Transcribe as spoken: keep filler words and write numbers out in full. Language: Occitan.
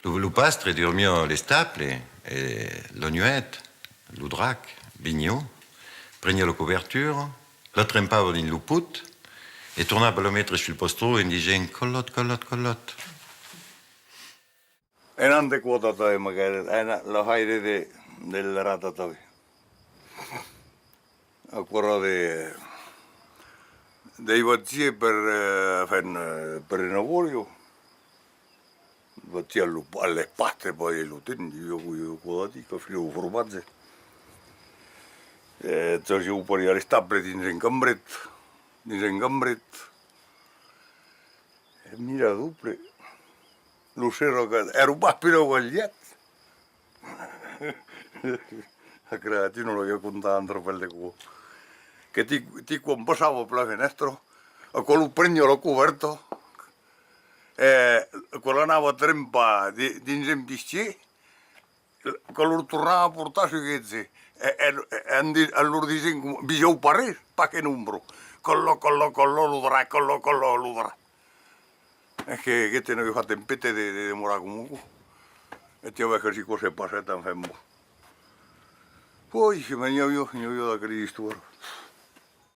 Lo, lo pastre dormiá a l'estable e la nuèch, lo drac veniá, preniá la cobertura, la trempava dins lo pot e tornava la metre sul pastron en disent: «Calòt, calòt, calòt.» E n'an de quò tanben, aquel, e n'an lo haire de, de l'errata tanben. Aquò èra de, dei vatièrs per, eh, enfin, eh, per una bòria. Vatièrs a lo, a l'espastre, pas lo temps, jo, jo, quò d'i, que fia lo formatge. E, tè, jo, per i a l'estable dins un cambret, dins un cambret. E mira, doble. Lo ser, èra pas pus lèu al lièch. A creatura l'aviá contat un trapèl de còps. Que ti, ti, quan passava per la fenèstra, aquò lo preniá la cobèrta, e aquò l'anava trempar di-, dins un vestièr, que lo tornava portar sus aqueste. E, e, e, e en di-, en lor disent: «Visètz pas res, pas qu'una ombra. Calòt, calòt, calòt, lo drac, calòt, calòt, lo drac.» E que, que te n'aviá fach un pete de, de demorar coma aquò. E ti, a veire si aquò se passèt, enfin, bon. Oi, se me n'i aviá, n'i aviá d'aquelas istòrias.